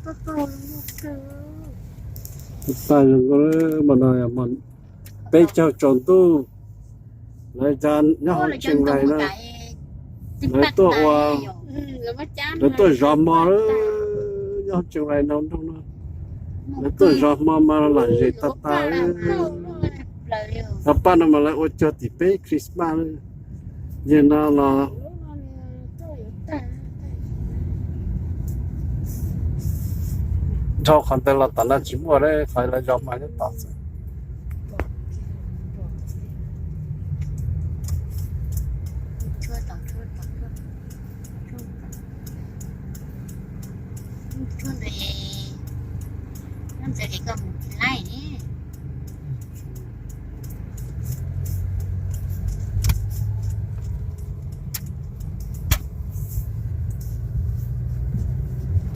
Tag zoo nkauj mas no, peb caug tsaus ntuj, lawv nyob hauv tseem lais no, lawv tuaj ua, lawv tuaj zov hmo, nyob hauv tseem lais no nroog no, lawv tuaj zov hmo mas lom zem tag tag. Cov paj no mas lawv ua cuag tim peb Christmas li. Yog no los dhau qhov ntawd los tom no tsis muaj, qhov lawv zov hmo nyob tod xwb.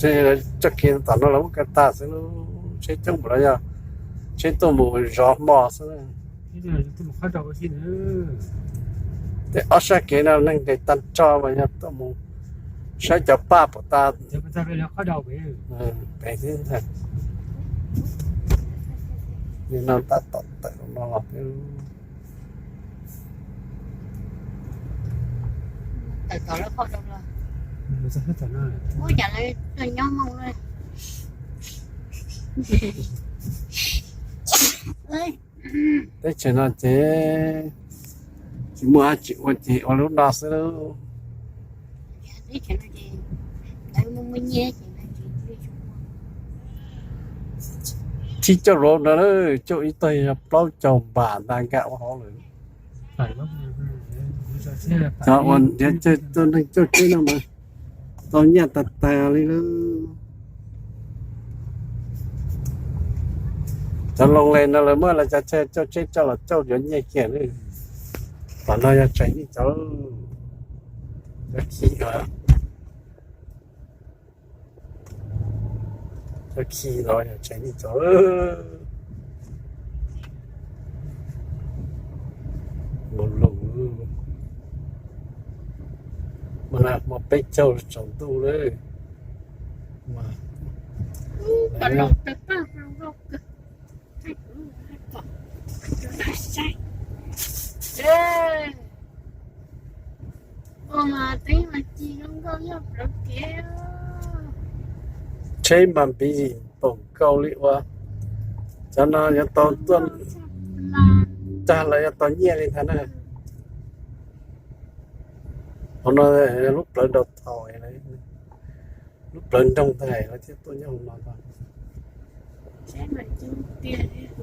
Tsheb txoj kev tom no los muaj kev tag xwb, tsheb coob npaum no yog tsheb tuaj mus zov hmo xwb. Tej ob sab kev no neeg nres tag nrho mas yog tuaj mus saib cov paj puas tas. Pem xwb ntag. Li no tab tom tawm no los. Teb chaws no ces tsis muaj dab tsi ua ces ua lub no xwb lauj. Thib coj lov no, coj ib tog yog plaub caug npam nta nkam ua hauv lawm. Cov uas nrhiav coj, coj neeg coj tsheb no mas tau nyiaj tag tag li lauj. Cov Loos Les no lawv muab lawv cov chaw coj tsheb coj los coj yuav nyiaj kiag li. Tom no yog Chinese cov, cov khi, cov khi los yog Chinese cov. Mus lus, mus peb caug tsaus ntuj lawm. Tsheb mas npiv zim npaum nkaus li uas cov no yuav tau tuaj, cag lawv yuav tau nyiaj li ntag na. Qhov no lub plawv downtown, lub plawv nroog ntag lawv thiaj tuaj nyob hauv no.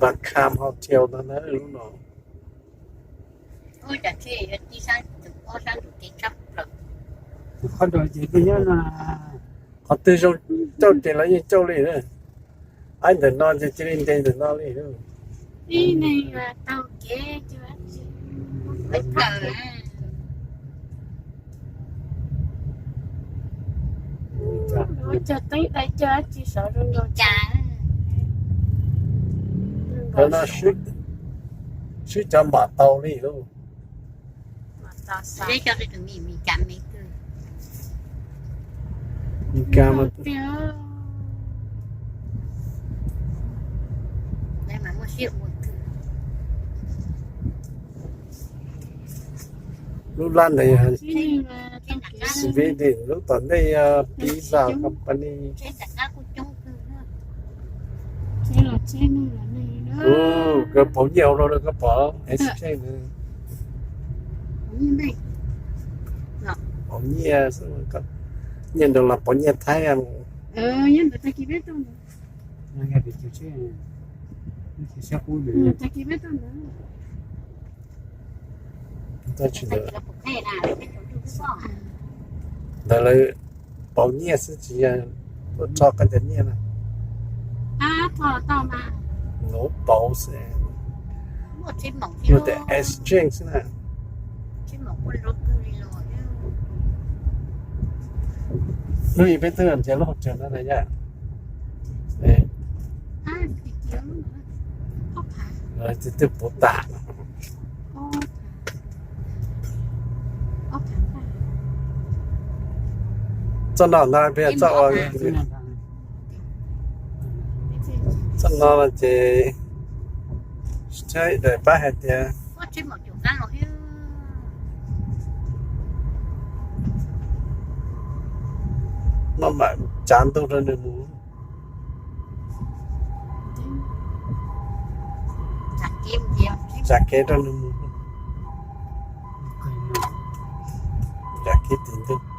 Vam Kham Hotel ntag na lub no. Qhov twg zoo coj ces lawv yeej coj li na. Aib ntawm no ces cia li nres ntawm no li. Cov no swb cov npam tau li lauj. Meskas mas lub lab ntawd yog Sweden, lub tom ntej yog Pizza Company. Koj pauv nyiaj hauv no koj pom exchange. Pauv nyiaj, nyiaj nrog los pauv nyiaj Thaib. Ntawd lawv pauv nyiaj xwb tsis yog tuaj tso koj cov nyiaj na. Pauv xwb, luag tias exchange xwb na. Hnub ib peb twb nrhiav lub hauv tsev no na yom. Twb twb puv tas. Txoj no ntag peb txoj ua, Txoj no no ces tsheb daim pab hais tias maj mam tsav ntuj rau nws mus, tsav kev rau nws mus, tsav kev tim ntuj.